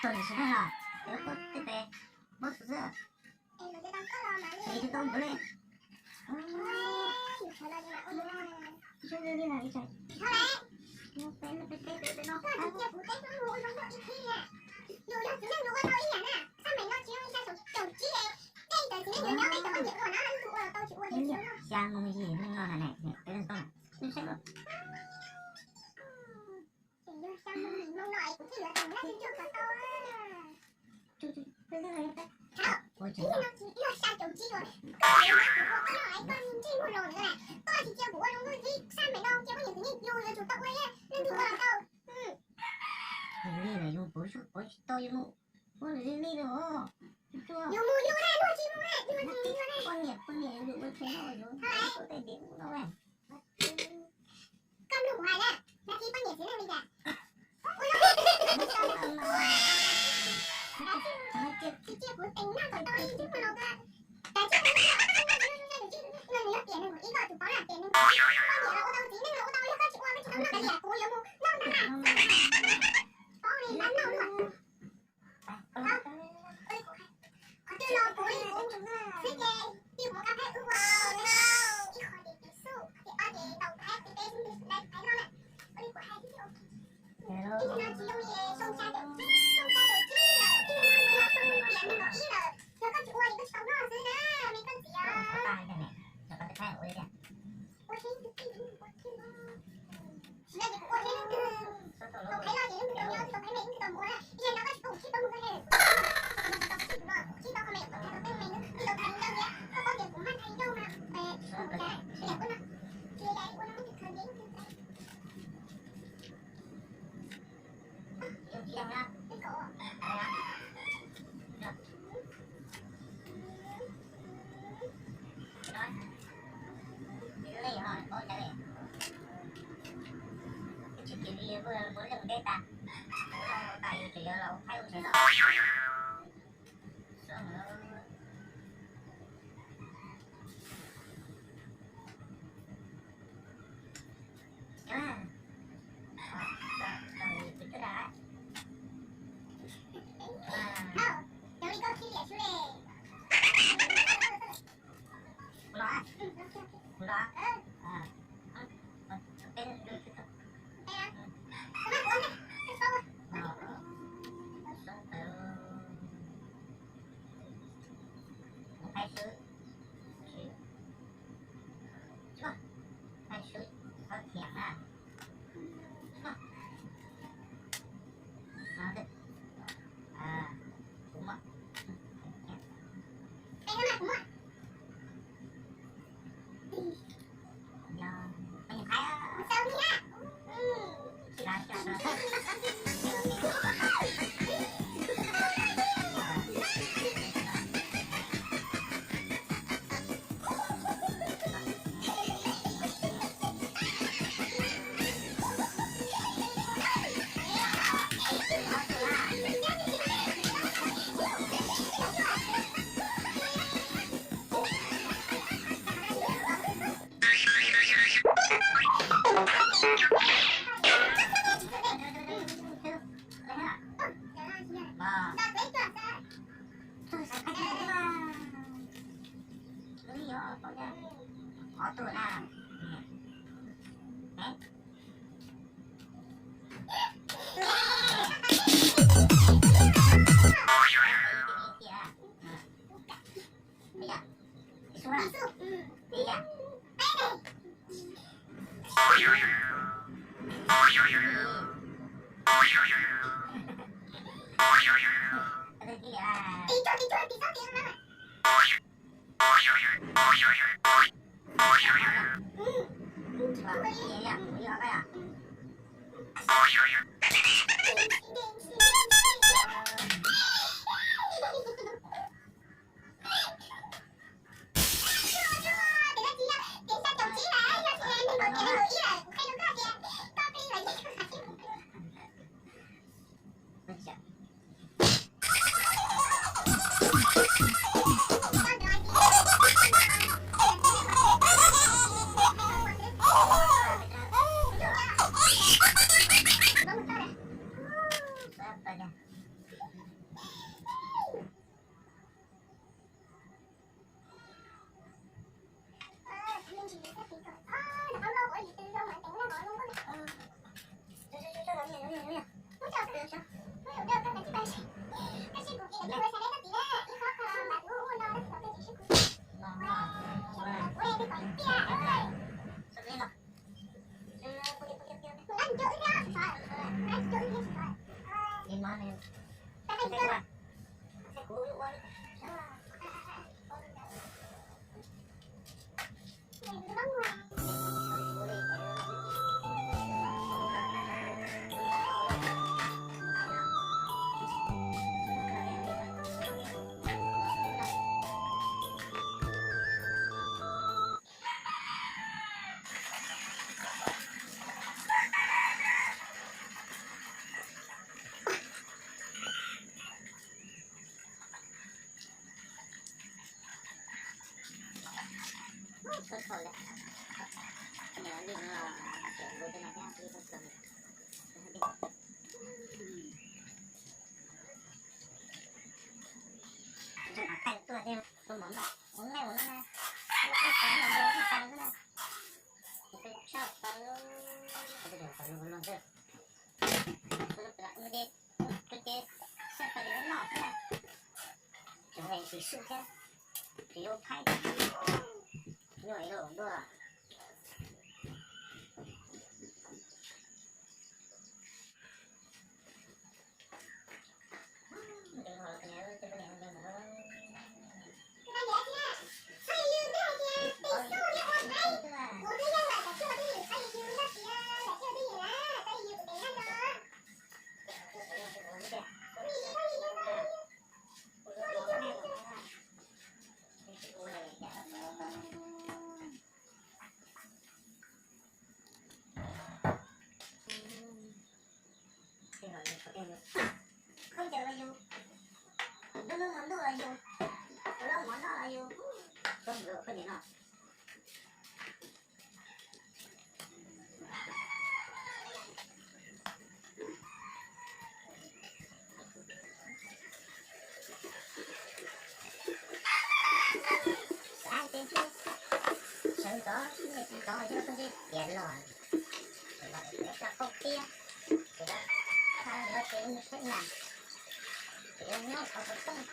Tau li sib tag los, tej peb paub xwb xwb. Li tau ntawd li. Xya moo yim moo no na ne, peb tau na. Ces yog xya moo yim moo no es kuv thiaj yuav tau na, tsis yog kom tau. Thaum ub no tsis yog xya caum tsib los, koj yuav mas kuv ua koj no es koj ntsej muag los ntawd na, koj tsis cia kuv ua zoo nkauj thiab xab maim no cia poj niam txiv neej yus yuav tsum tau ua, leej twg ua los tau. Yus li lawm yus pov, pov tsis tau yus mus ua li li os. Yus mus yus na, luag tsis mus na, yus tsis mus na. Poj niam, poj niam yus ua tsis no yus ua tej diam no. Koj mlug kuv hais na, nag kis poj niam txiv neej li cas? Tsis cia kuv teem noj kom tau li tsis muaj los kag. Cas tsis muaj los, nws yog tiam neeg kuv ib ko tus paub na, tiam neeg poj niam los ua tau txiv neej los ua tau, yog koj tsis ua koj tsis tau noj tiam kuv yuav mus noj ntag. Paub li ntab noj luaj. Qhov twg los kuv li kuv xwb ces twb kuv qab phab wb ua ib qho ces tiv xub, qhov ob ces tau phab tiv peb xwb nws dai phab no na. Ua li kuv hais xwb ces ok. Ib tug no tsis zoo li xyoo xya caum, xyoo xya caum tsib lawm, ib tug no nws yog xyoo tiam nees nkaum ib lawm, yog koj tsis ua ces koj tsis tau noj xwb na me koj txiv. Ua tsheb tus tij ua tsheb no. Tsis yog ces kuv ua tsheb leej twg, tau qheb loj ces leej twg tau nyob, tau qheb me leej twg tau mus ua na. Ib zaug no koj tsis tau ua tsheb tau mus ua na, ib zaug no koj tsis tau ua tsheb tau mus ua, tsis tau qheb me, tsis tau qheb leej twg thiab, koj paub tias kuv maj thaiv ncauj mas, kuv cas tias ua no, tsis yog ua no leej twg khaws nce leej twg. Ces sab pais li noj xwb na, tseem hais tsis swm thiab, tsis yuav phaib, nyuaj ib lub dua. Khaub ncaws los yus, nruab hnub hmo ntuj los yus, tus loj mov noj los yus, khaub ncaws khaub ncaws no. Sawv ntxov, sawv ntxov, sawv ntxov, yog tus ntsej tias los, los rau qhov tiab, los ces nws pheej na, ces nyob qhov xov tooj.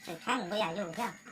Tseem tshaib npaum yam yus thiab.